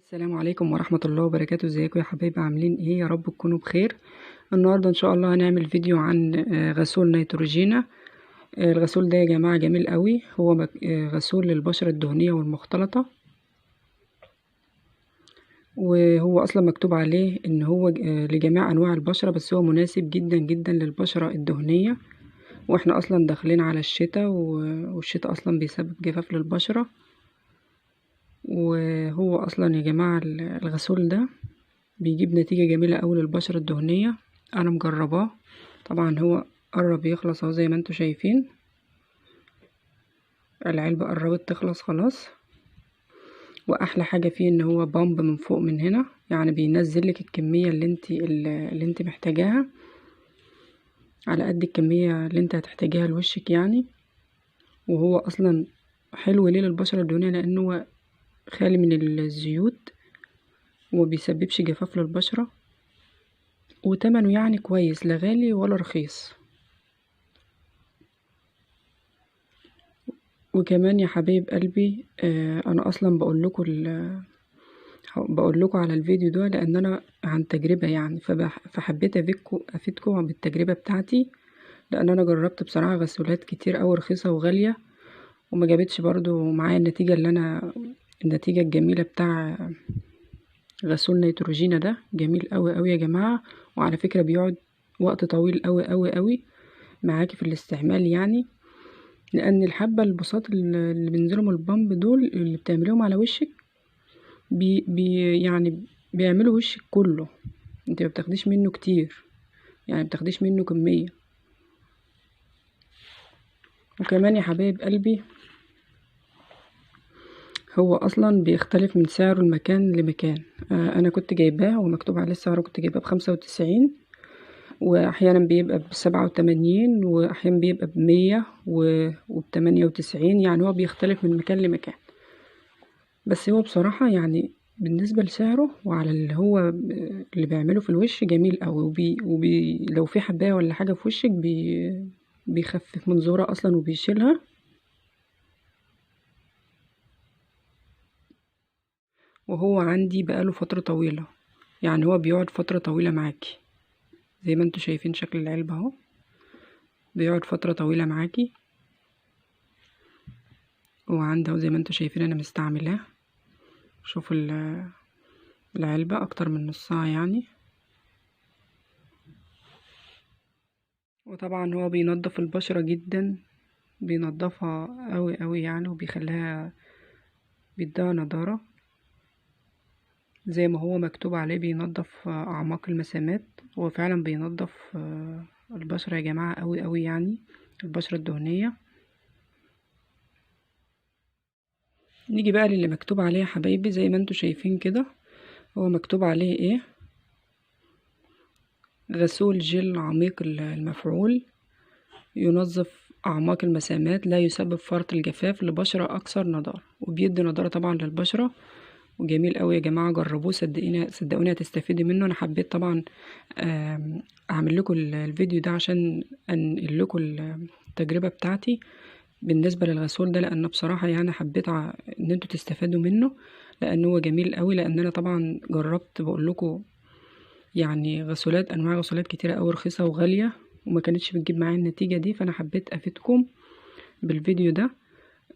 السلام عليكم ورحمة الله وبركاته. ازيكم يا حبايبي، عاملين ايه؟ يا رب تكونوا بخير. النهاردة ان شاء الله هنعمل فيديو عن غسول نيتروجينا. الغسول ده يا جماعة جميل قوي، هو غسول للبشرة الدهنية والمختلطة، وهو اصلا مكتوب عليه ان هو لجميع انواع البشرة، بس هو مناسب جدا جدا للبشرة الدهنية، واحنا اصلا داخلين على الشتاء، والشتاء اصلا بيسبب جفاف للبشرة. وهو اصلا يا جماعة الغسول ده بيجيب نتيجة جميلة اوي للبشرة الدهنية، انا مجرباه طبعا. هو قرب يخلص اهو زي ما انتوا شايفين، العلبة قربت تخلص خلاص. واحلى حاجة فيه ان هو pump من فوق من هنا، يعني بينزل لك الكمية اللي انت محتاجاها، على قد الكمية اللي انت هتحتاجيها لوشك يعني. وهو اصلا حلو ليه للبشرة الدهنية؟ لانه خالي من الزيوت ومبيسببش جفاف للبشرة، وتمنه يعني كويس، لا غالي ولا رخيص. وكمان يا حبايب قلبي، انا اصلا بقول لكم على الفيديو ده لان انا عن تجربة يعني، فحبيت افيدكم بالتجربة بتاعتي، لان انا جربت بصراحة غسولات كتير اوي رخيصة وغالية، وما جابتش برضو معايا النتيجة اللي انا النتيجة الجميلة بتاع غسول نيتروجينا ده. جميل قوي قوي يا جماعة، وعلى فكرة بيقعد وقت طويل قوي قوي قوي معاكي في الاستعمال يعني، لان الحبة البساط اللي بينزلوا من ال pump دول اللي بتعمليهم على وشك بي بي يعني بيعملوا وشك كله، انت ما بتاخديش منه كتير يعني، ما بتاخديش منه كمية. وكمان يا حبايب قلبي هو اصلا بيختلف من سعره المكان لمكان. انا كنت جايباه ومكتوب عليه السعر، كنت جايباه ب95، واحيانا بيبقى ب87، واحيانا بيبقى ب100 وب98، يعني هو بيختلف من مكان لمكان. بس هو بصراحة يعني بالنسبة لسعره وعلى اللي هو اللي بيعمله في الوش جميل قوي، وبي لو في حباية ولا حاجة في وشك بيخفف من زورها اصلا وبيشيلها. وهو عندي بقاله فترة طويلة، يعني هو بيقعد فترة طويلة معاكي زي ما انتوا شايفين شكل العلبة اهو، بيقعد فترة طويلة معاكي. وعندي اهو زي ما انتوا شايفين انا مستعملاه، شوفوا العلبة اكتر من نصها يعني. وطبعا هو بينظف البشرة جدا، بينظفها قوي قوي يعني، وبيخليها بيديها نضارة زي ما هو مكتوب عليه، بينظف اعماق المسامات. هو فعلا بينظف البشرة يا جماعة قوي قوي يعني، البشرة الدهنية. نيجي بقى للي مكتوب عليه يا حبايبي، زي ما انتوا شايفين كده هو مكتوب عليه ايه؟ غسول جل عميق المفعول، ينظف اعماق المسامات، لا يسبب فرط الجفاف، لبشرة اكثر نضارة، وبيدي نضارة طبعا للبشرة. وجميل قوي يا جماعة، جربوه صدقوني هتستفيدي منه. انا حبيت طبعا اعمل لكم الفيديو ده عشان انقل لكم التجربة بتاعتي بالنسبة للغسول ده، لان بصراحة يعني حبيت ان انتوا تستفادوا منه، لان هو جميل قوي. لان انا طبعا جربت بقول لكم يعني غسولات، انواع غسولات كتيرة قوي رخيصة وغاليه، وما كانتش بتجيب معايا النتيجة دي، فانا حبيت افيدكم بالفيديو ده.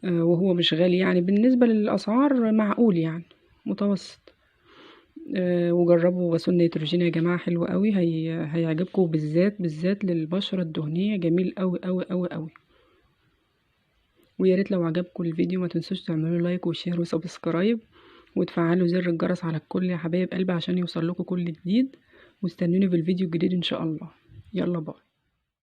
وهو مش غالي يعني بالنسبة للاسعار، معقول يعني متوسط. وجربوا غسول نيتروجين يا جماعة، حلو قوي، هيعجبكم، بالذات بالذات للبشره الدهنية، جميل قوي قوي قوي قوي. ويا ريت لو عجبكم الفيديو ما تنسوش تعملوا like و share و subscribe، وتفعلوا زر الجرس على الكل يا حبايب قلبي عشان يوصل لكم كل جديد. واستنوني في الفيديو الجديد ان شاء الله. يلا bye.